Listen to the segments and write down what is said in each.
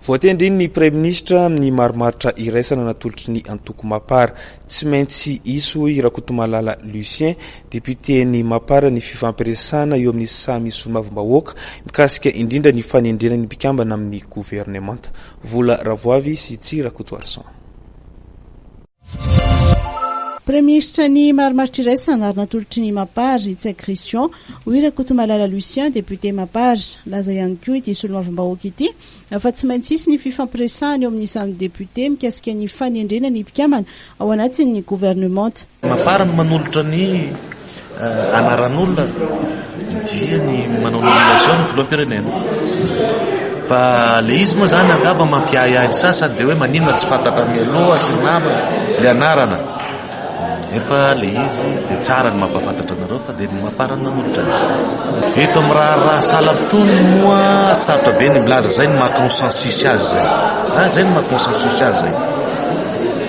Voatendry ny Praiminisitra amin'ny marimaritra iraisana natolotry ny antoko Mapar. Tsy maintsy hisy hoy Rakotomalala Lucien, depioten'ny Mapar ny fifampiresahana eo amin'ny samy solombavambahoaka mikasika indrindra ny fanendrena ny mpikambana amin'ny governemanta. Vola Ravoavy sy Tsy Rakotoarison. Praiminisitra ny marimaritra iraisana ary natolotry ny Mapar, i Ntsay Christian, hoy Rakotomalala Lucien, député Mapar. Nilaza ihany koa ity solombavambahoaka ity fa tsy maintsy hisy ny fifampiresahana eo amin'ny samy député mikasika ny fanendrena ny mpikambana ao anatin'ny governemanta. Mapar no manolotra ny anaran'olona dia ny manao nomination ny filoham-pirenena. Fa le izy moa zany angamba mampiahiahy ny sasany dia hoe maninona tsy fantatra mialoha sy ny namany le anarana. Nefa le izy dia tsara ny mampahafantatra anareo fa dia ny mapar no nanolotra azy. Eto amin'ny raharaha sahala amin'itony moa sarotra be ny milaza izay ny maha consensus azy izay. Ah, izay ny maha consensus azy izay.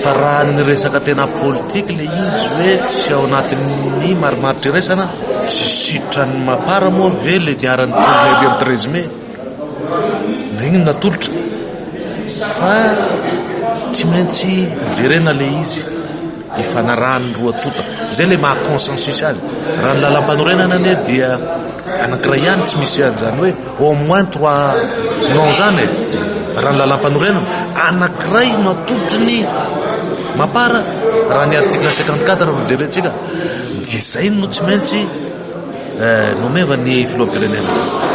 Fa raha ny resaka tena politique le izy hoe tsy ao anatin'ny marimaritra iraisana, tsy sitran'ny mapar moa ve le niharan'ny tolona ery amin'ny treize mai? Igny no natolotra fa tsy maintsy jerena le izy ifanarahan'ny roa tonta. Zay le maha consensus azy. Raha ny lalam-panorenana anie dia anankiray ihany tsy misy an'izany hoe au moins trois noms zany e. Raha ny lalam-panorenana anankiray no atolotry ny mapar raha ny article 54 no jerentsika dia zay no tsy maintsy Nomeva ny filoham-pirenena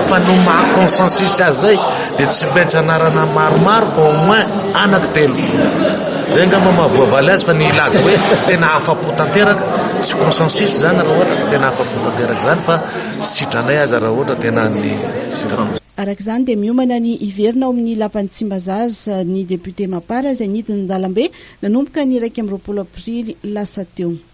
fa no maha consensus azy zay dia tsy maintsy anarana maromaro au moins anaky telo. Zay angamba maha voavaly azy fa ny hilaza hoe tena afa-po tanteraka tsy consensus zany raha ohatra ka tena afa-po tanteraka zany fa sitranay aza raha ohatra tena ny sitrapo. Araka izany dia miomana ny hiverina ao amin'ny lapan'i Tsimbazaza ny député Mapar izay nidina an-dalambe nanomboka ny 21 aprily lasa teo.